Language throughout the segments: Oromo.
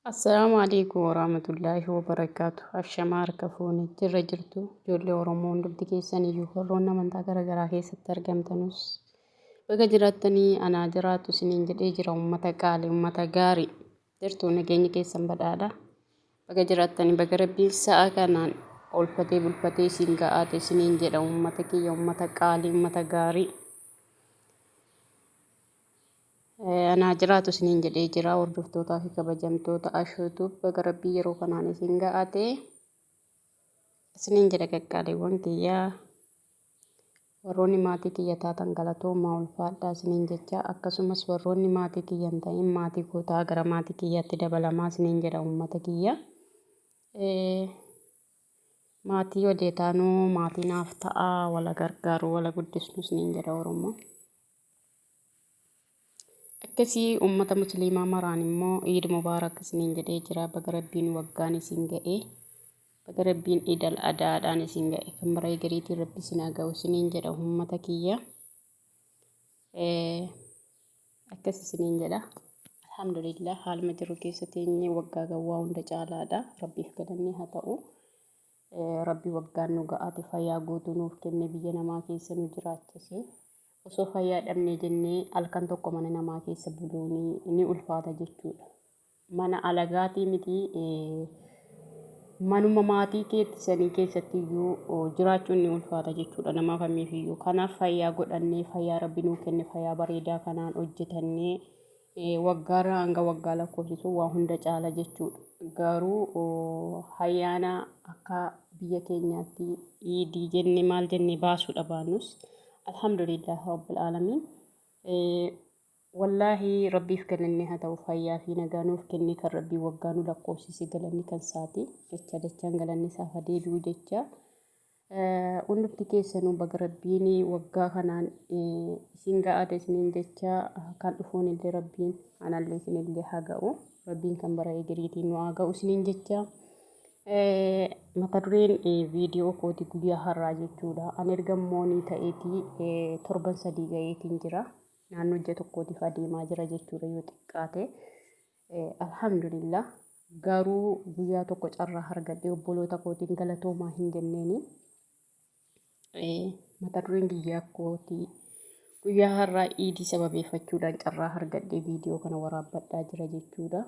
Assalaamu alaikum warahmatullaahi wabarakaatu. Ashamaa harka fuune jirra jirtu ijoollee Oromoo hundumti keessan iyyuu warroonni amantaa garaagaraa keessatti argamtanus baga jiraattanii anaa jiraatu isiniin jedhee jira uummata qaali uummata gaarii jirtu nageenyi keessan badhaadha. Baga jiraattanii baga rabbiin sa'a kanaan oolfatee bulfatee isin ga'aate isiniin jedha uummata kiyya uummata qaalii uummata gaarii. Anaa jiraatu isiniin jedhee jira hordoftootaa fi kabajamtoota Ashoo Tube baga rabbii yeroo kanaan isin ga'ate isiniin jedha qaqqaaliiwwan kiyyaa warroonni maatii kiyya taatan galatoomaa ulfaadhaa isiniin jecha akkasumas warroonni maatii kiyya hin ta'in maatii koo ta'aa gara maatii kiyyaatti dabalamaa isiniin jedha uummata kiyya. Maatii walii taanuu maatii naaf ta'aa wala gargaaru wala guddisnu isiniin jedha Oromoon. Akkasii uummata musliimaa maraan immoo Iid Mubaarak isiniin jedhee jira. Baga Rabbiin waggaan isin ga'e. Baga Rabbiin Iid al Adaadhaan isin ga'e. Kan bara egeriitiin Rabbi isin haa ga'u isiniin jedha uummata kiyya. Akkas isiniin jedha. Alhamdulillah haaluma jiru keessa teenyee waggaa gawwaa hunda caalaadha. Rabbiif galanni haa ta'u. Rabbi waggaan nu ga'ate fayyaa guutuu nuuf kenne biyya namaa keessa nu jiraachise. Osoo fayyaa dhabnee jennee halkan tokko mana namaa keessa buluun ni ulfaata jechuudha. Mana alagaatii miti manuma maatii keetti sanii keessatti iyyuu jiraachuun ni ulfaata jechuudha nama kamiif iyyuu. Kanaaf fayyaa godhannee fayyaa rabbi nuu kenne fayyaa bareedaa kanaan hojjetannee waggaarraa hanga waggaa lakkoofsisu waa hunda caala jechuudha. Garuu ayyaana akka biyya keenyaatti iidii jennee maal jennee baasuudha baannus alhamdulillah rabbil aalamiin. Wallaahi rabbiif galanni haa ta'u fayyaa fi nagaa nuuf kennee kan rabbii waggaa nu lakkoofsise galanni kan isaati jecha dachaan galanni isaaf haa deebi'u jecha. Hundumti keessanuu baga rabbiin waggaa kanaan isin ga'ate isiniin jecha kan dhufuun illee rabbiin anallee isinillee haa ga'u rabbiin kan bara egeriitiin nu haa ga'u isiniin jecha mata dureen viidiyoo kooti guyyaa har'aa jechuudha. Ani erga moonii ta'eetii torban 3 ga'eetiin jira. Naannoo ji'a tokkootiif adeemaa jira jechuudha yoo xiqqaate. Alhamdulillah garuu guyyaa tokko carraa argadhee obboloota kootiin galatoomaa hin jenneeni. Mata dureen guyyaa kootii guyyaa har'aa iidii sababeeffachuudhaan carraa argadhee viidiyoo kana waraabbadhaa jira jechuudha.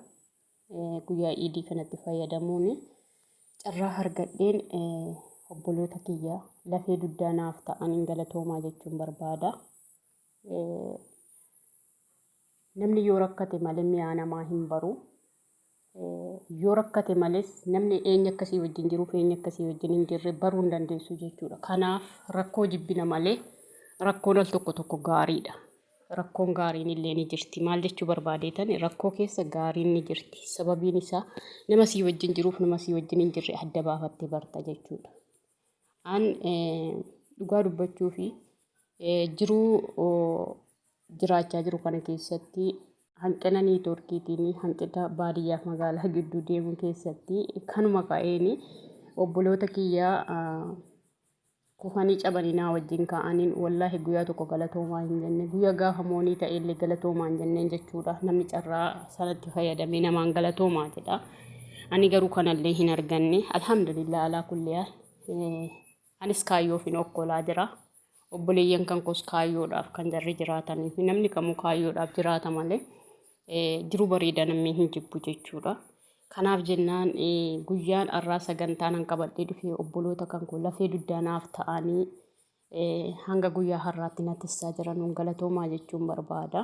Guyyaa iidii kanatti fayyadamuun carraa argadheen obboloota kiyya lafee dugdaa naaf ta'aniin galatoomaa jechuun barbaada. Namni yoo rakkate malee mi'aa namaa hin baru. Yoo rakkate malees namni eenyu akka sii wajjin jiruuf eenyu akka sii wajjin hin jirre baruu hin dandeessu jechuudha. Kanaaf rakkoo jibbina malee rakkoon al tokko tokko gaariidha. Rakkoon gaariin illee ni jirti. Maal jechuu barbaadeetan rakkoo keessa gaariin ni jirti. Sababiin isaa nama sii wajjin jiruuf nama sii wajjin hin jirre adda baafattee barta jechuudha. An dhugaa dubbachuu fi jiruu jiraachaa jiru kana keessatti hanqina niitoorkiitiin hanqina baadiyyaaf magaalaa gidduu deemuu keessatti kanuma ka'een obboloota kiyya kufanii cabanii naa wajjin ka'aniin wallaahi guyyaa tokko galatoomaa hin jenne guyyaa gaafa moonii ta'ellee galatoomaa hin jenneen jechuudha namni carraa sanatti fayyadamee namaan galatoomaa jedha ani garuu kanallee hin arganne alhamdulillah alaa kulli haal Anis kaayyoofin okkolaa jira. Obboleeyyan kan koos kaayyoodhaaf kan jarri jiraatanii fi namni kamuu kaayyoodhaaf jiraata malee jiruu bareedaa namni hin jibbu jechuudha. Kanaaf jennaan guyyaan har'aa sagantaa nan qabadhee dhufe obboloota kan koo lafee dugdaa naaf ta'anii hanga guyyaa har'aatti na tissaa jiranuun galatoomaa jechuun barbaada.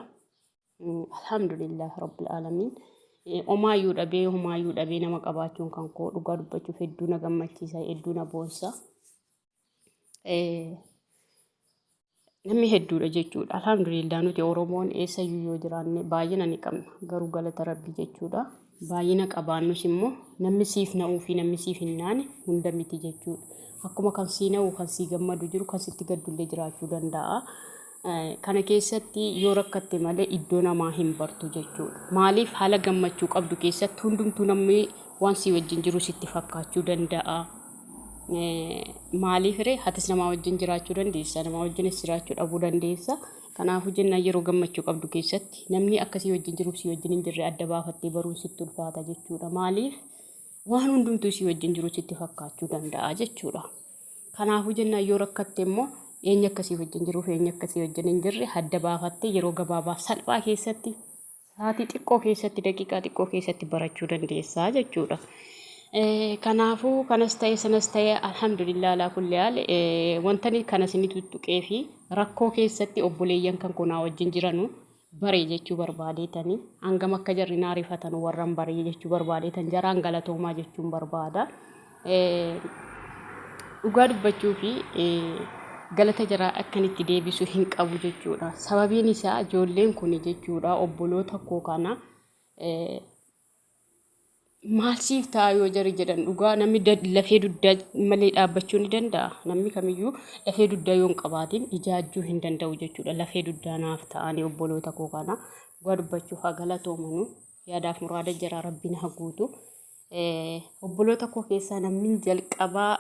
Alhamdulillah Rabbil Aalamiin. Omaayyuu dhabee homaayyuu dhabee nama qabaachuun kan koo dhugaa dubbachuuf hedduu na gammachiisa hedduu na boonsa. Namni hedduudha jechuudha. Alhamdulillah nuti Oromoon eessayyuu yoo jiraanne baay'ina ni qabna. Garuu galata Rabbii jechuudha. Baay'ina qabaannus immoo namni siif na'uu fi namni siif hin naane hunda miti jechuudha. Akkuma kan sii na'u kan sii gammadu jiru kan sitti gaddullee jiraachuu danda'a. Kana keessatti yoo rakkatte malee iddoo namaa hin bartu jechuudha. Maaliif haala gammachuu qabdu keessatti hundumtuu namni waan sii wajjin jiru sitti fakkaachuu danda'a. Maaliif ree atis namaa wajjin jiraachuu dandeessa namaa wajjinis jiraachuu dhabuu dandeessa. Kanaafuu jennaan yeroo gammachuu qabdu keessatti namni akka sii wajjin jiruuf sii wajjin hin jirre adda baafattee baruun sitti ulfaata jechuudha. Maaliif waan hundumtuu sii wajjin jiru sitti fakkaachuu danda'a jechuudha. Kanaafuu jennaan yoo rakkatte immoo eenyu akka sii wajjin jiruuf eenyu akka sii wajjin hin jirre adda baafattee yeroo gabaabaa salphaa keessatti sa'aatii xiqqoo keessatti daqiiqaa xiqqoo keessatti barachuu dandeessaa jechuudha. Kanaafuu kanas ta'e sanas ta'e alhamdulillah alaa kulli haal wanta kana isin tuttuqee fi rakkoo keessatti obboleeyyan kan koo naa wajjin jiranu baree jechuu barbaadeetani hangam akka jarri naa rifatan warran baree jechuu barbaadeetan jaraan galatoomaa jechuun barbaada. Dhugaa dubbachuu fi galata jaraa akkan itti deebisu hin qabu jechuudha. Sababiin isaa ijoolleen kun jechuudha obboloota koo kana maal siif ta'a yoo jari jedhan dhugaa namni lafee dugdaa malee dhaabbachuu ni danda'a. Namni kamiyyuu lafee dugdaa yoo hin qabaatin ijaajjuu hin danda'u jechuudha. Lafee dugdaa naaf ta'anii obboloota koo kana dhugaa dubbachuuf haa galatoomanu yaadaaf muraada jaraa rabbiin haa guutu. Obboloota koo keessaa namni jalqabaa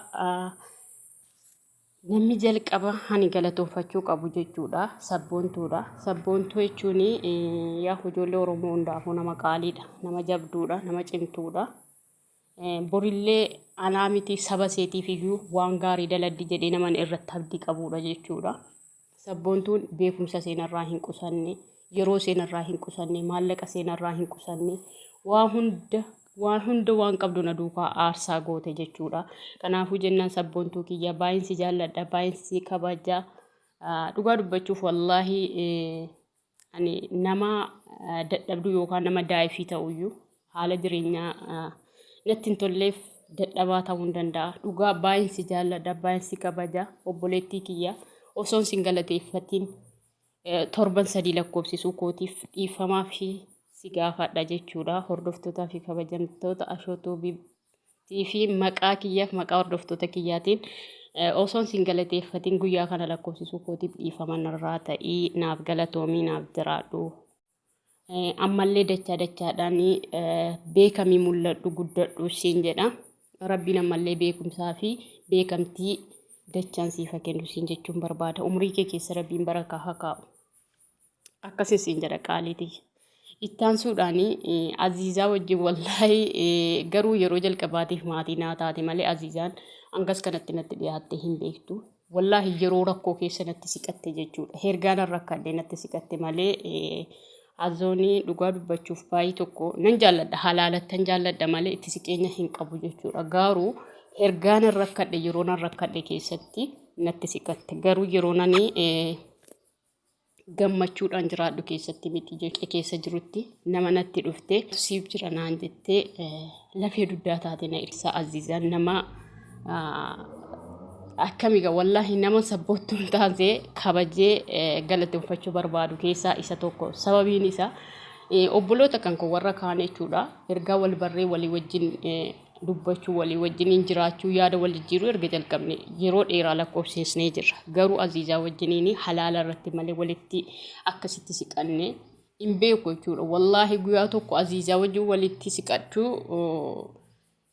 namni jalqaba ani galatoonfachuu qabu jechuudha sabboontuudha. Sabboontuu jechuun yaa ijoollee Oromoo hundaafuu nama qaaliidha, nama jabduudha, nama cimtuudha. Borillee anaa miti saba seetiif iyyuu waan gaarii daladdi jedhee naman irratti abdii qabuudha jechuudha. Sabboontuun beekumsa seenarraa hin qusanne, yeroo seenarraa hin qusanne, maallaqa seenarraa hin qusanne, waa hunda waan hunda waan qabdu na duukaa aarsaa goote jechuudha. Kanaafuu jennaan sabboontuu kiyya baay'een si jaalladha, baay'een si kabaja. Dhugaa dubbachuuf wallaahi ani nama dadhabduu yookaan nama daa'ifii ta'uyyuu haala jireenyaa natti hin tolleef dadhabaa ta'uu hin danda'a. Dhugaa baay'een si jaalladha, baay'een si kabaja obboleettii kiyya osoon sin galateeffatiin torban sadii lakkoofsisuu kootiif dhiifamaa fi si gaafadha jechuudha. Hordoftootaa fi kabajamtoota Ashoo Tuubii fi maqaa kiyyaaf maqaa hordoftoota kiyyaatiin osoon sin galateeffatiin guyyaa kana lakkoofsisuu kootiif dhiifama narraa ta'ii naaf galatoomii naaf jiraadhu. Ammallee dachaa dachaadhaan beekamii mul'adhu guddadhu siin jedha. Rabbiin ammallee beekumsaa fi beekamtii dachaan siif haa kennu siin jechuun barbaada. Umrii kee keessa Rabbiin barakaa haa kaa'u. Akkasin siin jedha qaalii tiyya. Ittaansuudhaan Aziizaa wajjin wallaahi garuu yeroo jalqabaatiif maatii naa taate malee Aziizaan hangas kanatti natti dhiyaattee hin beektu. Wallaahi yeroo rakkoo keessa natti siqatte jechuudha. Hergaan rakkadhe natti siqatte malee Azoonii dhugaa dubbachuuf baay'ee tokko nan jaalladha halaalattan jaalladha malee itti siqeenya hin qabu jechuudha. Garuu hergaan rakkadhe yeroo nan rakkadhe keessatti natti siqatte. Garuu yeroo nani gammachuudhaan jiraadhu keessatti miti jecha keessa jirutti nama natti dhufte siif jira naan jettee lafee dugdaa taate na ibsa Aziizaan nama akkamiga wallaahi nama sabboottuun taate kabajee galateeffachuu barbaadu keessaa isa tokko sababiin isaa obboloota kan koo warra kaan jechuudha ergaa wal barree walii wajjin dubbachuu, walii wajjiniin jiraachuu, yaada wal jijjiiruu erga jalqabne yeroo dheeraa lakkoofsisnee jirra. Garuu Aziizaa wajjiniin halaala irratti malee walitti akkasitti siqannee hin beeku jechuudha. Wallaahi guyyaa tokko Aziizaa wajjin walitti siqachuu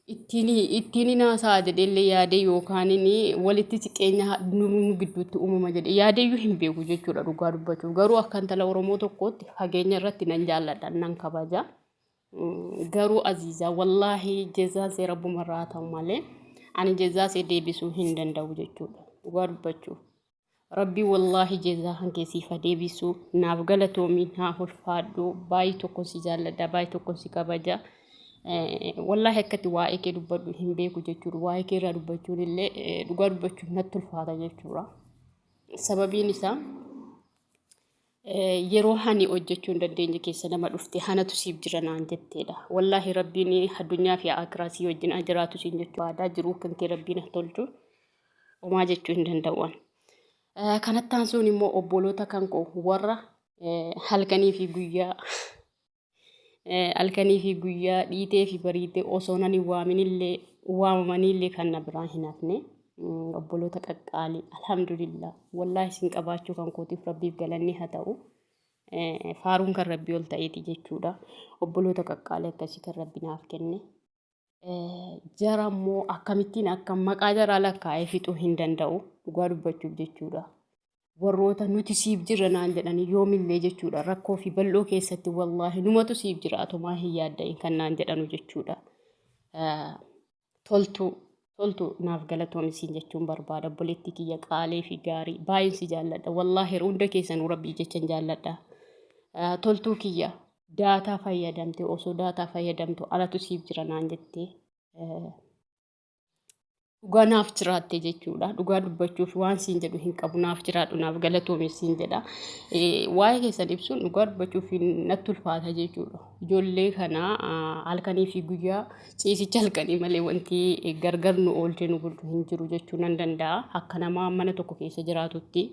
ittiin ittiin haasa'a jedheellee yaadee yookaan walitti siqeenya nu gidduutti uumama jedhee yaadeeyyuu hin beeku jechuudha dhugaa dubbachuuf. Garuu akka intala Oromoo tokkootti fageenya irratti nan jaalladha nan kabaja. Garuu Aziizaa wallaahi jezaan see rabbuma irraa haa ta'u malee ani jezaa see deebisuu hin danda'u jechuudha dhugaa dubbachuuf. Rabbii wallaahi jezaa kan kee siif haa deebisu naaf galatoomi naaf ulfaadhu baay'ee tokkon si jaalladha baay'ee tokkon si kabaja. Wallaahi akkatti waa'ee kee dubbadhu hin beeku jechuudha waa'ee kee irraa dubbachuun illee dhugaa dubbachuuf natti ulfaata jechuudha. Sababiin isaa yeroo hani hojjechuu hin dandeenye keessa nama dhufte hanatu siif jira naan jetteedha. Wallaahi rabbiin addunyaa fi akiraa sii wajjin haa jiraatu siin jechuu aadaa jiruu kan kee rabbiin haa tolchu homaa jechuu hin danda'u. Kanatti aansuun immoo obboloota kan koo warra halkanii fi guyyaa halkanii fi guyyaa dhiitee fi bariitee osoo nan hin waaminillee waamamaniillee kan na biraa hin hafne obboloota qaqqaalii alhamdulillah wallaahi isin qabaachuu kan kootiif rabbiif galanni haa ta'u faaruun kan rabbii ol ta'eeti jechuudha obboloota qaqqaalii akkasii kan rabbi naaf kenne jara immoo akkamittiin akka maqaa jaraa lakkaa'ee fixuu hin danda'u dhugaa dubbachuuf jechuudha. Warroota nuti siif jirra naan jedhanii yoomillee jechuudha rakkoo fi bal'oo keessatti wallaahi numatu siif jira atumaa hin yaadda'in kan naan jedhanu jechuudha. Toltuu toltu naaf galatoomi siin jechuun barbaada obboleettii kiyya qaalee fi gaarii baay'een si jaalladha wallaahi hunda keessanuu rabbii jechan jaalladha. Toltuu kiyya daataa fayyadamte osoo daataa fayyadamtu alatu siif jira naan jettee dhugaa naaf jiraatte jechuudha. Dhugaa dubbachuuf waan siin jedhu hin qabu naaf jiraadhu naaf galatoomi siin jedha. Waa'ee keessan ibsuun dhugaa dubbachuuf natti ulfaata jechuudha. Ijoollee kana halkanii fi guyyaa ciisicha halkanii malee wanti gargar nu oolchee nu bulchu hin jiru jechuu nan danda'a. Akka namaa mana tokko keessa jiraatutti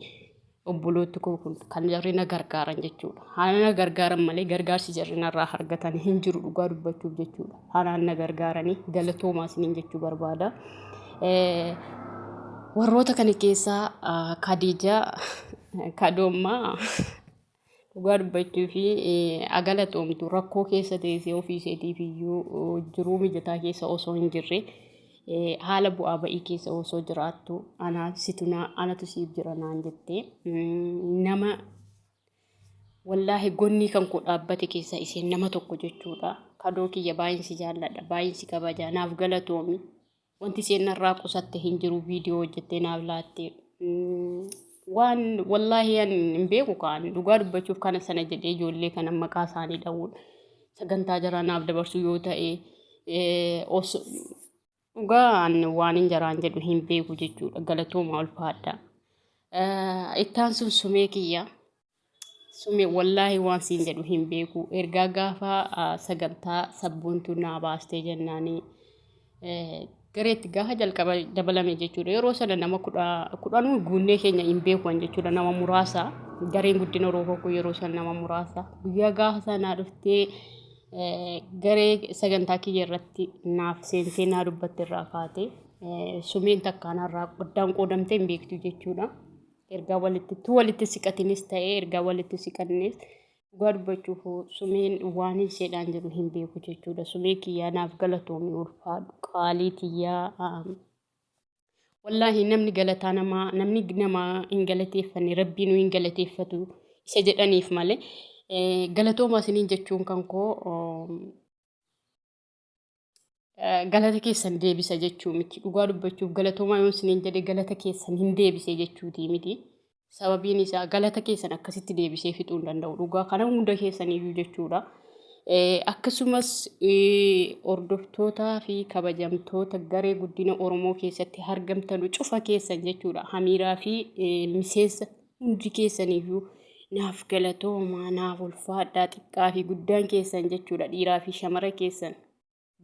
obbolooti koo kun kan jarri na gargaaran jechuudha. Haala na gargaaran malee gargaarsi jarri narraa argatan hin jiru dhugaa dubbachuuf jechuudha. Haalaan na gargaaranii galatoomaa isiniin jechuu barbaada. Warroota kana keessaa Kadiijaa Kadoommaa dhugaa dubbachuu fi agalatoomtu rakkoo keessa teessee ofii isheetiif iyyuu jiruu mijataa keessa osoo hin jirre haala bu'aa ba'ii keessa osoo jiraattu anaa situ naa anatu siif jira naan jette nama wallaahi gonnii kan koo dhaabbate keessaa isheen nama tokko jechuudha. Kadoo kiyya baay'een si jaalladha baay'een si kabaja naaf galatoomi wanti isheen narraa qusatte hin jiru viidiyoo hojjettee naaf laatte. Waan wallaahi an hin beeku kaan dhugaa dubbachuuf kana sana jedhee ijoollee kana maqaa isaanii dha'uun sagantaa jaraa naaf dabarsuu yoo ta'e osoo dhugaa an waan hin jaraan jedhu hin beeku jechuudha galatoomaa ulfaadha. Ittaan sun sumee kiyya sumee wallaahi waan siin jedhu hin beeku ergaa gaafa sagantaa sabboontuu naa baastee jennaanii gareetti gaafa jalqaba dabalame jechuudha. Yeroo sana nama kudhanuu guunnee keenya hin beekuan jechuudha nama muraasa. Gareen guddina Oromoo kun yeroo sana nama muraasa. Guyyaa gaafa sanaa dhuftee garee sagantaa kiyya irratti naaf seentee naa dubbatte irraa kaate sumeen takkaa narraa addaan qoodamtee hin beektu jechuudha. Ergaa walitti tu walitti siqatinis ta'ee ergaa walitti siqannes Dhugaa dubbachuuf sumeen waan isheedhaan jedhu hin beeku jechuudha. Sumee kiyyaa naaf galatoomi ulfaadhu qaalii tiyyaa. Wallaahi namni galataa namaa namni namaa hin galateeffanne rabbiinuu hin galateeffatu isa jedhaniif malee galatoomaa isiniin jechuun kan koo galata keessan deebisa jechuu miti. Dhugaa dubbachuuf galatoomaa yoon isiniin jedhe galata keessan hin deebise jechuutii miti. Sababiin isaa galata keessan akkasitti deebisee fixuu hin danda'u. Dhugaa kana hunda keessaniyyuu jechuudha. Akkasumas hordoftootaa fi kabajamtoota garee guddina Oromoo keessatti argamtanu cufa keessan jechuudha. Hamiiraa fi miseensa hundi keessaniyyuu naaf galatoomaa naaf ulfaadhaa xiqqaa fi guddaan keessan jechuudha dhiiraa fi shamara keessan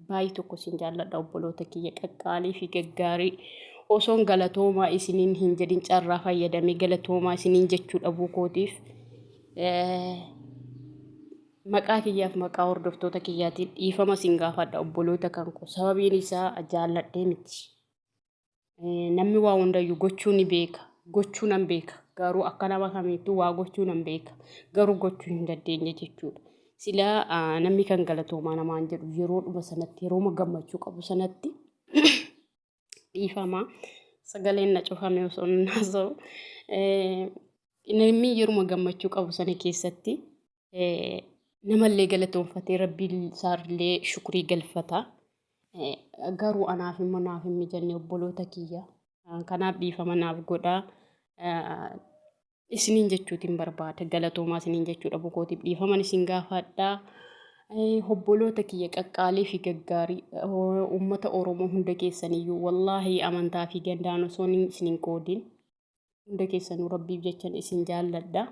baay'ee tokko isin jaalladha obboloota kiyya qaqqaalii fi gaggaarii osoon galatoomaa isiniin hin jedhin carraa fayyadamee galatoomaa isiniin jechuu dhabuu kootiif maqaa kiyyaaf maqaa hordoftoota kiyyaatiin dhiifama isin gaafadha obboloota kan koo sababiin isaa jaalladhee miti. Namni waa hundayyuu gochuu ni beeka. Gochuu nan beeka. Garuu akka nama kamiittuu waa gochuu nan beeka. Garuu gochuu hin dandeenye jechuudha. Silaa namni kan galatoomaa namaan jedhu yeroodhuma sanatti yerooma gammachuu qabu sanatti dhiifama. Sagaleen na cufame osoo hin haasa'u. Namni yeruma gammachuu qabu sana keessatti namallee galatoonfatee rabbii isaallee shukrii galfata. Garuu anaaf immoo naaf hin mijanne obboloota kiyya. Kanaaf dhiifama naaf godhaa. Isiniin jechuutiin barbaada. Galatoomaa isiniin jechuudha bukootiif dhiifaman isin gaafadha. Obboloota kiyya qaqqaalii fi gaggaarii uummata Oromoo hunda keessaniyyuu wallaahi amantaa fi gandaan osoo isin hin qoodin hunda keessanuu rabbiif jechan isin jaalladha.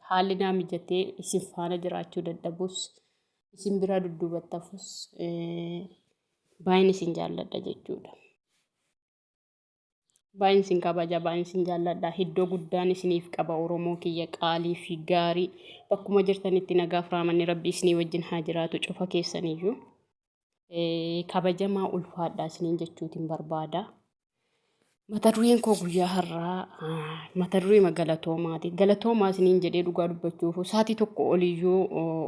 Haalli naa mijatee isin faana jiraachuu dadhabus isin biraa dudduubatti hafus baay'een isin jaalladha jechuudha. Baay'een isin kabaja, baay'een isin jaalladha. Iddoo guddaan isiniif qaba Oromoo kiyya qaalii fi gaarii. Bakkuma jirtanitti nagaaf raamanni Rabbi isinii wajjin haa jiraatu cufa keessaniyyuu. Kabajamaa ulfaadhaa isiniin jechuutiin barbaada. Mata dureen koo guyyaa har'aa mata duree galatoomaati. Galatoomaa isiniin jedhee dhugaa dubbachuuf sa'aatii tokko oliyyuu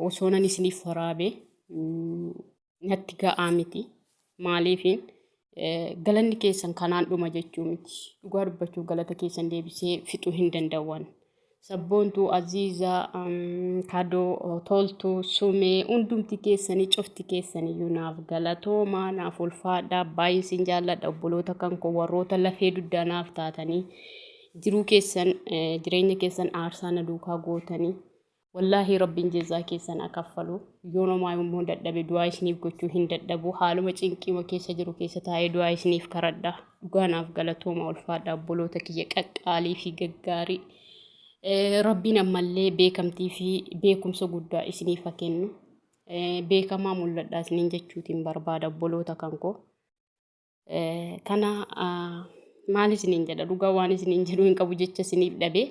osoo nan isiniif waraabe natti ga'aa miti. Maaliifiin Galanni keessan kanaan dhuma jechuu miti. Dhugaa dubbachuuf galata keessan deebisee fixuu hin danda'uan. Sabboontuu, Aziizaa, Kadoo, Toltuu, Sumee hundumti keessanii cufti keessaniyyuu naaf galatoomaa naaf ulfaadhaa baay'een sin jaalladha obboloota kan koo warroota lafee dugdaa naaf taatanii jiruu keessan jireenya keessan aarsaa na duukaa gootanii Wallaahii rabbiin jezaa keessan haa kaffalu. Yoon homaa immoo dadhabe du'aa isiniif gochuu hin dadhabu. Haaluma cinqiima keessa jiru keessa taa'ee du'aa isiniif karadha. Dhugaa naaf galatooma ulfaadha obboloota kiyya qaqqaalii fi gaggaarii. Rabbiin ammallee beekamtii fi beekumsa guddaa isiniif haa kennu. Beekamaa mul'adha isiniin jechuutiin barbaada obboloota kan koo. Kana maal isiniin jedha dhugaa waan isiniin jedhu hin qabu jecha isiniif dhabe.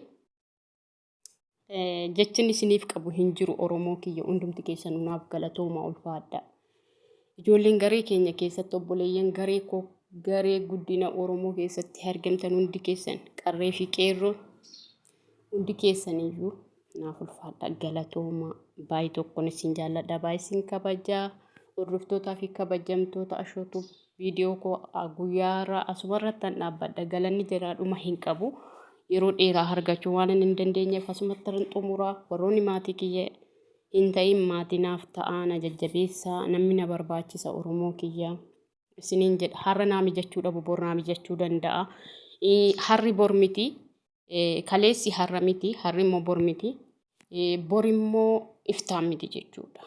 Jechin isiniif qabu hin jiru Oromoo kiyya hundumti keessanuu naaf galatooma ulfaadha. Ijoolleen garee keenya keessatti obboleeyyan garee koo garee guddina Oromoo keessatti argamtan hundi keessan qarree fi qeerroon hundi keessaniyyuu naaf ulfaadha galatooma baay'ee tokkoon isin jaalladha baay'ee isin kabajaa hordoftootaa fi kabajamtoota ashootu viidiyoo koo guyyaa irraa asumarrattan dhaabbadha galanni jiraa dhuma hin qabu. Yeroo dheeraa argachuu waan hin dandeenyeef asumattan xumura. Warroonni maatii kiyya hin ta'in maatii naaf ta'aa na jajjabeessaa namni na barbaachisa Oromoo kiyya isiniin jedha. Har'a naa mijachuu dhabu bor naa mijachuu danda'a. Har'i bor miti. Kaleessi har'a miti. Har'i immoo bor miti. Bor immoo iftaan miti jechuudha.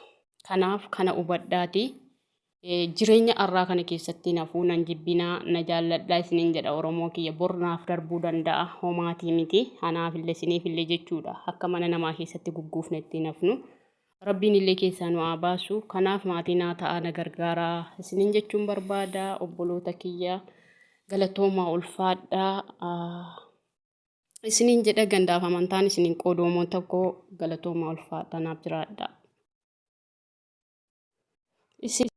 Kanaaf kana hubadhaati. Jireenya arraa kana keessatti nafuu nan jibbinaa na jaalladhaa isiniin jedha Oromoo kiyya bor naaf darbuu danda'a homaatii miti anaafillee isiniifillee jechuudha akka mana namaa keessatti gugguufne ittiin hafnu rabbiin illee keessaa nu haa baasu kanaaf maatii naa ta'aa na gargaaraa isiniin jechuun barbaada obboloota kiyya galatoomaa ulfaadhaa isiniin jedha gandaaf amantaan isiniin qoodoomoo tokko galatoomaa ulfaadhaa naaf jiraadhaa. Isin.